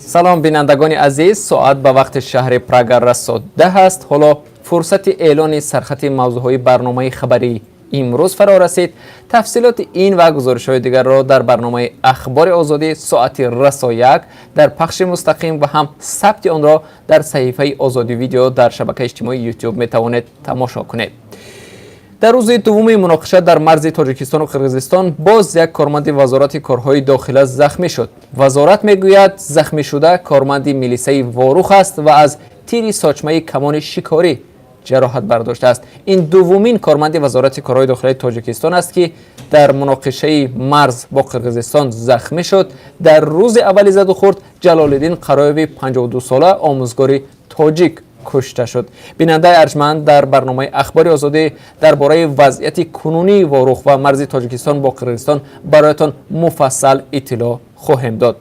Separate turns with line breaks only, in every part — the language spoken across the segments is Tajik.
Салом, бинандагони азиз. Соат ба вақти шаҳри Прага расо 10 аст. Ҳоло фурсати эълони сархати мавзӯъҳои барномаи хабарии имрӯз фаро расид. Тафсилоти ин ва гузоришҳои дигарро дар барномаи Ахбори Озодӣ соати расо 1 дар пахши мустақим ва ҳам сабти онро дар саҳифаи Озодӣ Видео дар шабакаи иҷтимоии Ютуб метавонед тамошо кунед. Дар рӯзи дуввуми муноқиша дар марзи Тоҷикистону Қирғизистон боз як корманди Вазорати корҳои дохила захмӣ шуд. Вазорат мегӯяд, захмишуда корманди милисаи Ворух аст ва аз тири сочмаи камони шикорӣ ҷароҳат бардоштааст. Ин дуввумин корманди Вазорати корҳои дохилаи Тоҷикистон аст, ки дар муноқишаи марз бо Қирғизистон захмӣ шуд. Дар рӯзи аввали задухӯрд Ҷалолиддин Қароеви 52 сола, омӯзгори тоҷик, кушта шуд. Бинандаи арҷманд, дар барномаи Ахбори Озодӣ дар бораи вазъияти кунунии Ворух ва марзи Тоҷикистон бо Қирғизистон бароятон муфассал иттилоъ хоҳем дод.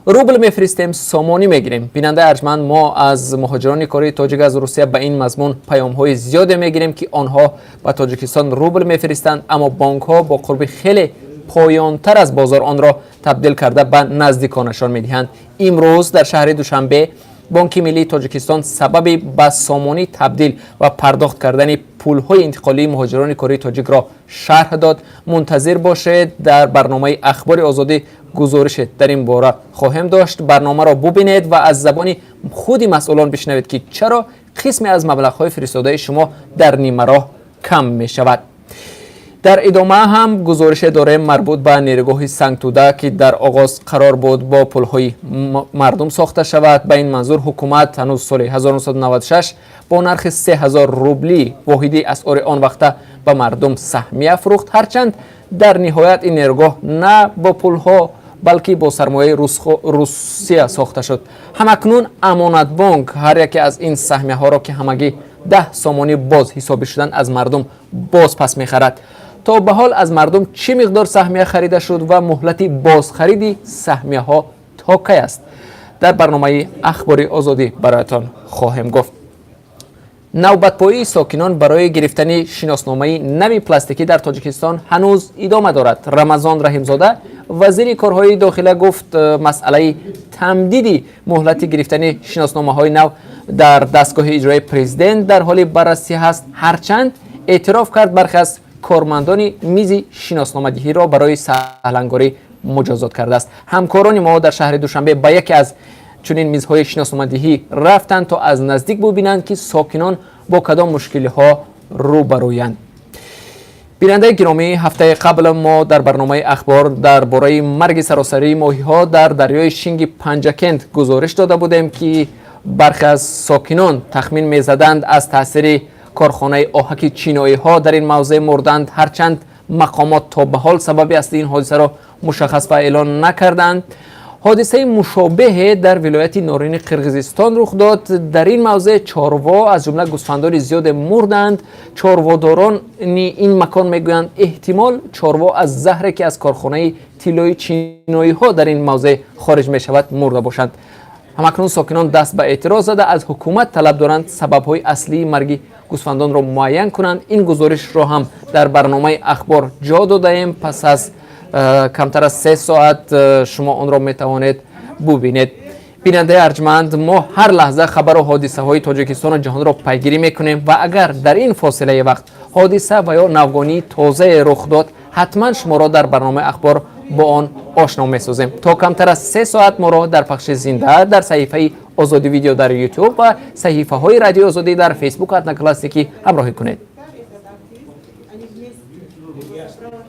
Рубл мефиристем, сомонӣ мегирем. Бинандаи арҷманд, мо аз муҳоҷирони кории тоҷик аз Русия ба ин мазмун паёмҳои зиёде мегирем, ки онҳо ба Тоҷикистон рубл мефиристанд, аммо бонкҳо бо қурби хеле поёнтар аз бозор онро табдил карда ба наздиконашон медиҳанд. Имрӯз дар шаҳри Душанбе Бонки миллии Тоҷикистон сабаби ба сомонӣ табдил ва пардохт кардани пулҳои интиқолии муҳоҷирони кории тоҷикро шарҳ дод. Мунтазир бошед, дар барномаи Ахбори Озодӣ гузорише дар ин бора хоҳем дошт. Барномаро бубинед ва аз забони худи масъулон бишнавед, ки чаро қисме аз маблағҳои фиристодаи шумо дар нимароҳ кам мешавад. Дар идома ҳам гузорише дорем марбут ба нерӯгоҳи Сангтуда, ки дар оғоз қарор буд бо пулҳои мардум сохта шавад. Ба ин манзур ҳукумат ҳанӯз соли 1996 бо нархи 3000 рубли воҳиди асъори он вақта ба мардум саҳмия фурӯхт. Ҳарчанд дар ниҳоят ин нерӯгоҳ на бо пулҳо, балки бо сармояи Русия сохта шуд. Ҳамакнун Амонатбонк ҳар яке аз ин саҳмияҳоро, ки ҳамагӣ 10 сомонӣ боз ҳисобӣ шуданд, аз мардум боз пас мехарад. То ба ҳол аз мардум чӣ миқдор саҳмия харида шуд ва муҳлати бозхариди саҳмияҳо то кай аст, дар барномаи Ахбори Озодӣ бароятон хоҳем гуфт. Навбатпоии сокинон барои гирифтани шиносномаи нави пластикӣ дар Тоҷикистон ҳанӯз идома дорад. Рамазон Раҳимзода, вазири корҳои дохила, гуфт, масъалаи тамдиди муҳлати гирифтани шиносномаҳои нав дар дастгоҳи иҷроии президент дар ҳоли баррасӣ ҳаст. Ҳарчанд эътироф кард, бархе аз кормандони мизи шиносномадиҳиро барои саҳлангорӣ муҷозот кардааст. Ҳамкорони мо дар шаҳри Душанбе ба яке аз чунин мизҳои шиносномадиҳӣ рафтанд, то аз наздик бубинанд, ки сокинон бо кадом мушкилиҳо рӯбарӯянд. Бинандаи гиромӣ, ҳафтаи қабл мо дар барномаи Ахбор дар бораи марги саросарии моҳиҳо дар дарёи Шинги Панҷакент гузориш дода будем, ки бархе аз сокинон тахмин мезаданд, аз таъсири корхонаи оҳаки чиноиҳо дар ин мавзеъ мурданд. Ҳарчанд мақомот то ба ҳол сабаби асли ин ҳодисаро мушаххас ва эълон накарданд. Ҳодисаи мушобеҳе дар вилояти Норини Қирғизистон рух дод. Дар ин мавзеъ чорво, аз ҷумла гӯсфандони зиёде, мурданд. Чорводорони ин макон мегӯянд, эҳтимол чорво аз заҳре, ки аз корхонаи тиллои чиноиҳо дар ин мавзеъ хориҷ мешавад, мурда бошанд. Ҳамакнун сокинон даст ба эътироз зада, аз ҳукумат талаб доранд, сабабҳои аслии марги гӯсфандонро муайян кунанд. Ин гузоришро ҳам дар барномаи Ахбор ҷо додаем. Пас аз камтар аз 3 соат шумо онро метавонед бубинед. Бинандаи арҷманд, мо ҳар лаҳза хабару ҳодисаҳои Тоҷикистону ҷаҳонро пайгирӣ мекунем ва агар дар ин фосилаи вақт ҳодиса ва ё навгонии тозае рух дод, ҳатман шуморо дар барномаи Ахбор бо он ошно месозем. То камтар аз 3 соат моро дар пахши зинда дар саҳифаи Озодӣ Видео дар Ютуб ва саҳифаҳои Радиои Озодӣ дар Фейсбук, Одноклассники ҳамроҳӣ кунед.